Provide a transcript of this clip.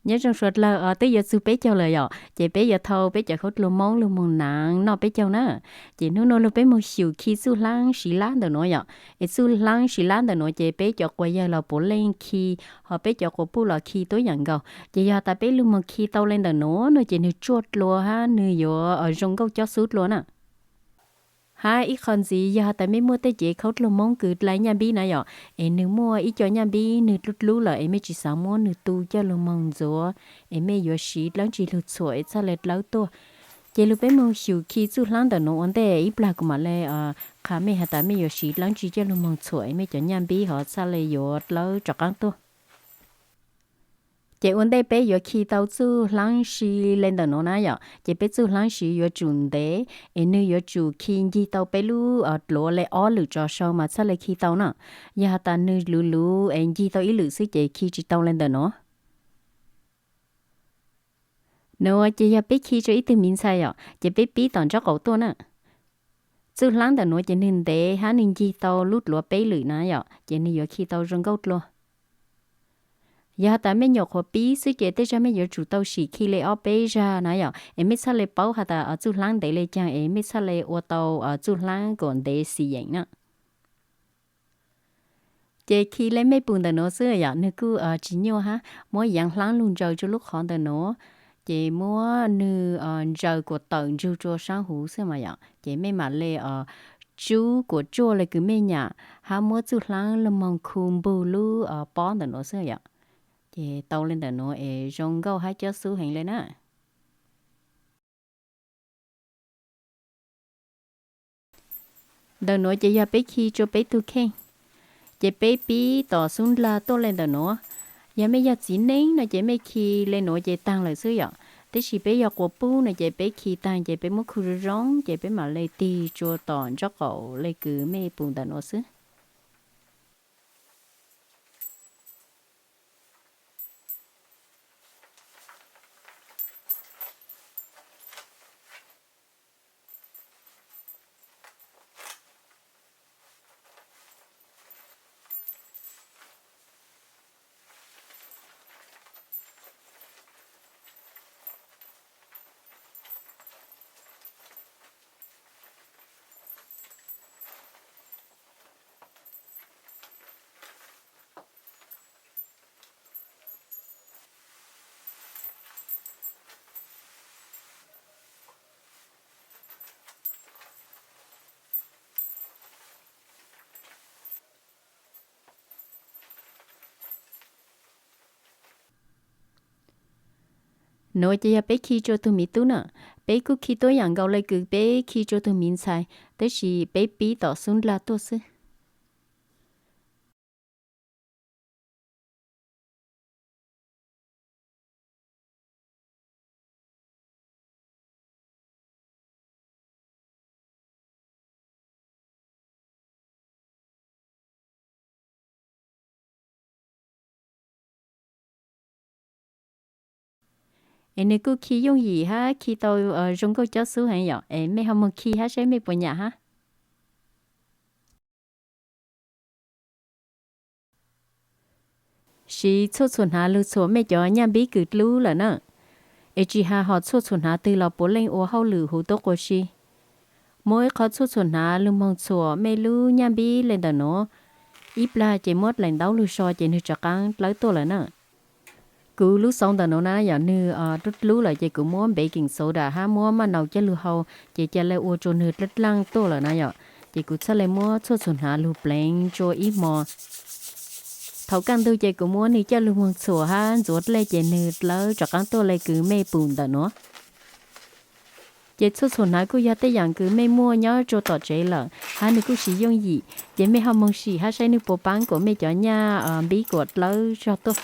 Nyob zoo suav dlawg os, twb yuav txug peb caug lawm yom, ces peb yuav thau peb cov khaub dluag Moob lug moog naav noj peb caug na. Ces nub nua lug peb moog xyum khi txuj hlaab siv lab ntawm nuav yom. Es txuj hlaab siv lab ntawm nuav ces peb cov quas yawg los puav leej khi, ho peb cov quas puj los khi tuab yaam nkaus. Ces yog has tas peb lug moog khi tau le ntawm nuav no ces nwg tsuaj dlua hab nwg yuav zoo nkauj cob xub dlua na. Hab ib qho ntxiv yog has tas mej muaj tej cev khaub dluag Moob kws dlai nyaj npib na yom, es nwg muaj ib co nyaj npib nwg dlub dlub lawm es mej tsi xaav muab nwg tu coj lug moog ntxuav, es mej yuav siv dlaab tsi lug txhuam es txhaj le dlawb tuaj, ces lug peb moog xyum khi txuj hlaab ntawm nuav ua ntej ib plag kuv mam le qha mej has tas mej yuav siv dlaab tsi coj lug moog txhuam es mej cov nyaj npib ho txhaj le yuav dlawb rov qaab tuaj. Ces ua ntej peb yuav khi tau txuj hlaab siv le ntawm nuav na yom, ces peb txuj hlaab siv yuav tsum ntev, es nwg yuav tsum khi ncig tau peb lub dluav le ob lwm tso sau mas txhaj le khi tau na. Yog has tas nwg luv luv es ncig tau ib lwm xwb ces khi tsi tau le ntawm nuav. Nuav ces yog peb khi rua ib tug miv ntxhais yom, ces peb pib tom nraub qaum tuaj na. Txuj hlaab ntawm nuav ces nwg ntev hab nwg ncig tau lub dluav peb lwm na yom, ces nwg yuav khi tau zoo nkauj dlua. Yog has tas mej nyuam qhuav pib xwb ces tej zag mej yuav tsum tau sim khi le ob peb zag na yom, es mej txhaj le paub has tas txuj hlaab ntev le caag es mej txhaj le ua tau txuj hlaab kom ntev xim yeem na. Ces khi le mej pum ntawm nuav xwb yom, nwg kuj tsi nyuaj hab, muab yaav hlaab lug ntsaws rua lub qhov ntawm nuav, ces muab nwg ntsaws kuas tawm ntsug rua saab huv xwb mas yom, ces mej mam le tsub kuas tsuaj le kws mej nyam, hab muab txuj hlaab lug moog khu npug lub pob ntawm nuav xwb yom. Ces tau le ntawm nuav es zoo nkauj hab cob xub heev le na. Ntawm nuav ces yog peb khi rua peb tug kheej, ces peb pib tom xub ndlag tuaj le ntawm nuav. Yog mej yog txiv neej no ces mej khi le nuav ces taag lawm xwb yom. Tab sis peb yog quas puj no ces peb khi taag ces peb muab khu zoo zoo ces peb mam le tig rua tom nraub qaum le kws mej pum ntawm nuav xwb. Nuav ces yog peb khi rua tug miv tub na. Peb kuj khi tuab yaam nkaus le kws peb khi rua tug miv ntxhais, tab sis peb pib tom xub ndlag tuaj xwb. Es nwg kuj khi yooj yim hab khi tau zoo nkauj cob xub heev yom. Es mej ho moog khi hab saib mej puas nyam hab. Siv txhuaj txhuam hnav lug txhuam mej cov nyaj npib kws dlub lawm na. Es tsis has hom txhuaj txhuam hnav twg los puav leej ua hauj lwm huv tuab qua si. Muab ib qho txhuaj txhuam hnav lug moog txhuam mej lub nyaj npib le ntawm nuav, ib plag ces muab dlaim ntaub lug so ces nwg rov qaab dlawb tuaj lawm na. Kuv lub xauv ntawm nuav na yom, nwg dlub dlub lawm ces kuv muab baking soda hab muab maj naus coj lug hau, ces ca le ua rua nwg dlaaj dlaaj tuaj lawm na yom. Ces kuv txhaj le muab txhuaj txhuam hnav lug pleev rua ib hmo. Thaus kaj ntug ces kuv muab nwg coj lug moog txhuam hab ntxuav dlej ces nwg dlawb rov qaab tuaj le kws mej pum ntawm nuav. Ces txhuaj txhuam hnav kuj yog tej yaam kws mej muaj nyob rua tom tsev lawm hab nwg kuj siv yooj yim, ces mej ho moog sim hab saib nwg puas paab kuas mej cov nyaj npib kuas dlawb zog tuaj.